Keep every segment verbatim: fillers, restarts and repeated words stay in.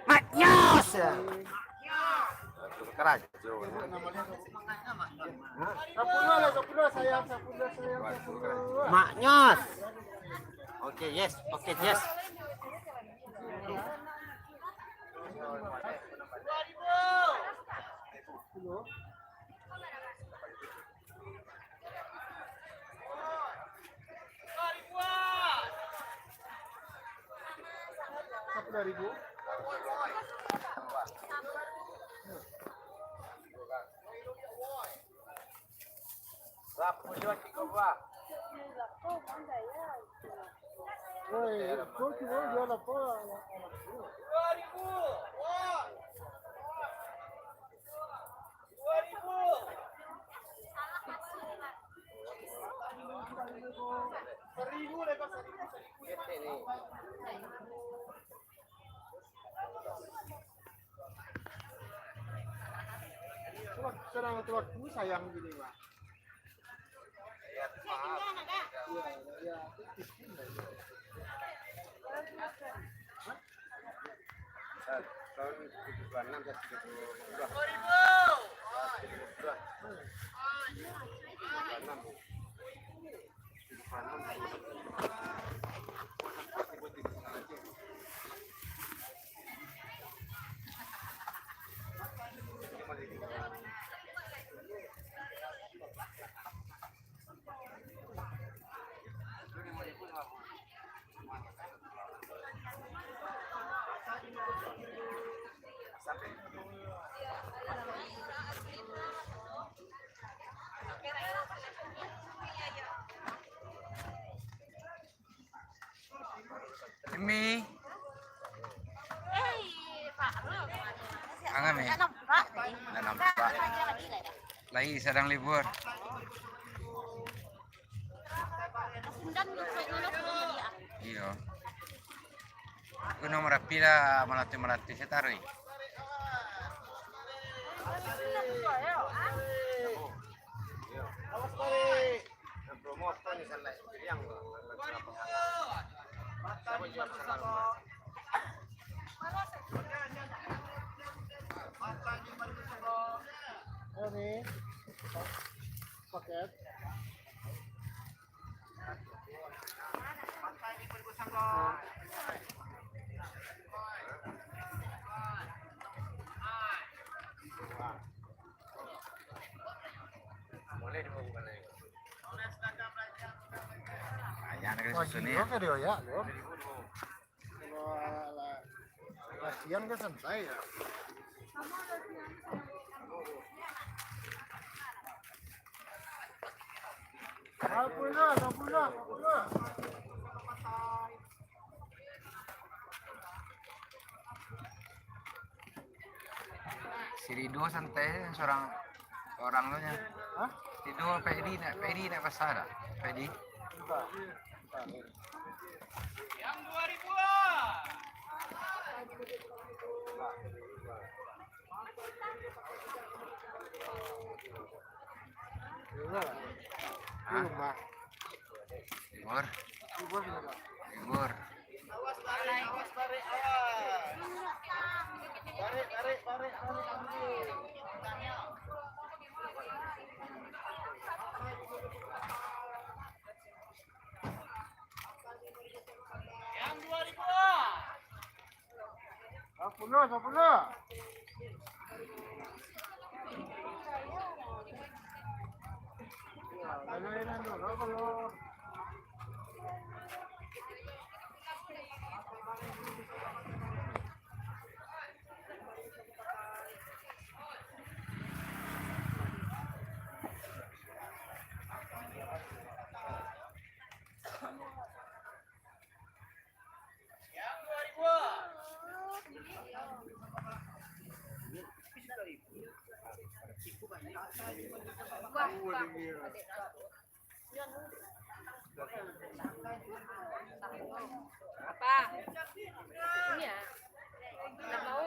Maknyos! Karajo. Sapuluh lah, sapuluh, sayang, sapuluh, sayang, sapuluh. Maknyos. Oke, yes. Oke, yes. Sapuluh ribu. Woi, kau cuma jual apa? Sedang waktu sayang gini, Pak. Iya, iya. Tahun tujuh puluh enam, saya tiga puluh dua. Tujuh puluh enam. Imi. Angah, Mi. Nggak nampak tadi. Nggak nampak. Lagi, lagi, lagi. Lagi sadang libur. Iyo. Gunung Marapi lah, malatuih-malatuih sataruih. Ini paket. Banyak negeri susun ni. Wah, gila, video ya, lo. Kalau ala-, ala-, latihan kan santai ya. Dua puluh, dua puluh, dua puluh. Si Rido santai, seorang, orang tu nya. Hah? Rido, Pak Edi nak, Pak Edi nak pasar tak? Pak Edi? Bukan. Bukan. Yang dua ribu ah. Hah? Libur. Libur. Awas tarik, awas tarik, awas. Tarik, tarik, tarik, tarik. Yang dua ribu. Dua puluh, dua puluh. Apa? Ini ya? Nggak mau.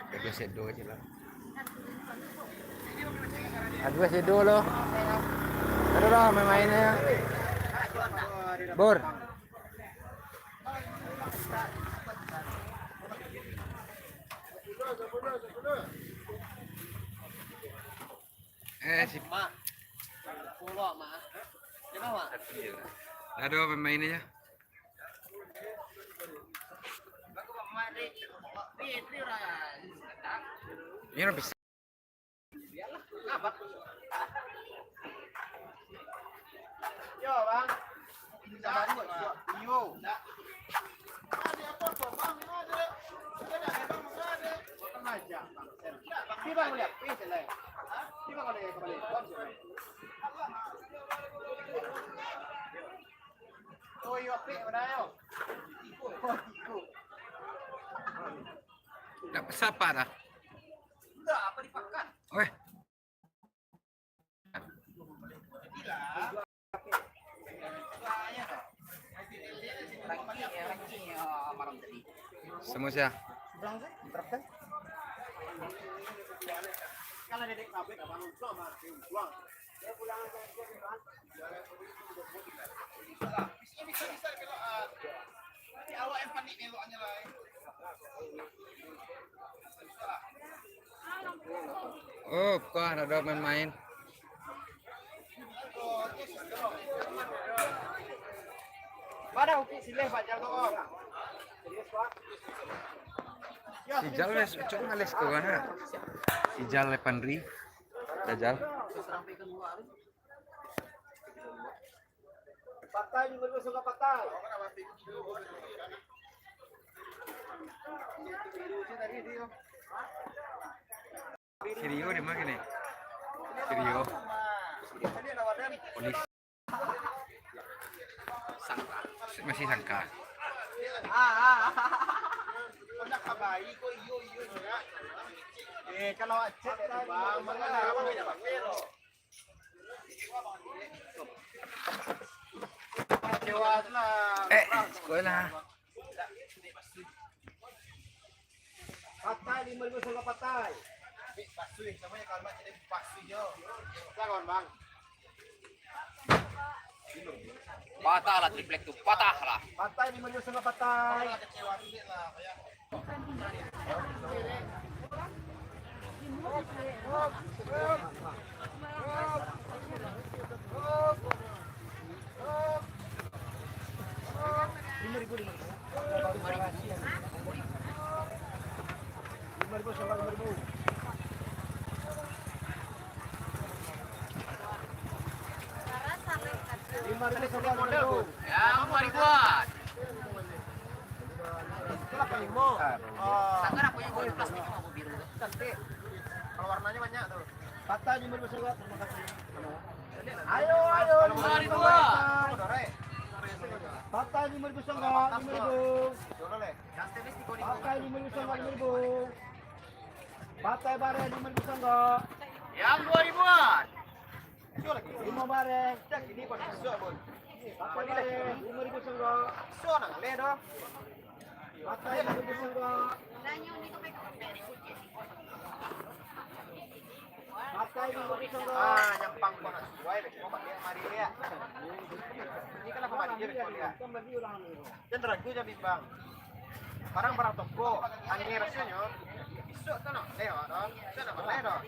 Jago sedo aja lah. Jago sedo lo. Aduh lah, main-main aja. Bor. Eh, si Mak. Pulo, Mak. Kenapa, Mak? Aduh, main-main aja. Ini orang bisa. Apa? Yo, Bang. Iyo. Ade apo, Bang? Ade. Ade, Bang, ade. Bang, lihat. Ih, selai. Ih, Bang, boleh kembali. Bang, selai. Oh, iyo, apik, mana yo? Oh, tiku. Ndak sapa dah. Ndak, apa dipakan? Weh. Samo sia? Oh, kok ado main-main. Pada ukik sileh Pak Jal tu, Om. Si Jal wes, cuma les ke mana? Si Jal le Pandri. Jajal. Patai di mana suka patai? Si Rio di mana ni? Si Rio. Polis. Sangka. Masih sangka. Eh, kalau acet, Bang, mana apa beda pakai lo? Eh, sekolah. Patai lima ribu sangka patai. Ambil pasuih, namanya kalau mak jadi pasuih jo. Jangan, Bang. Patah lah triplek tu, patah lah. Patai lima ribu sangka patai. Lima ribu sangka lima ribu. Ya, lima ribuan. Itu delapan lima. Sangka apa yang boleh plastik sama biru? Cantik. Kalau warnanya banyak tuh. Patai lima ribu sangka, terima kasih. Ayo, ayo, lima ribu. Patai lima ribu sangka, lima ribu. Patai lima ribu sangka, lima ribu. Patai bareh lima ribu sangka. Yang dua ribuan. Lima bareh. Patai bareh lima ribu sangka. Patai lima ribu sangka. Patai lima ribu sangka. Ah, nyampang banget. Wah, cuma pakai mari lihat. Ini kan aku mari dia, lihat. Kan ragu jadi, Bang. Barang-barang toko, aneh rasanya. Isuk tu nak lewat dah. Isuk nak boleh dah.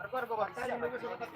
Harga-harga baru.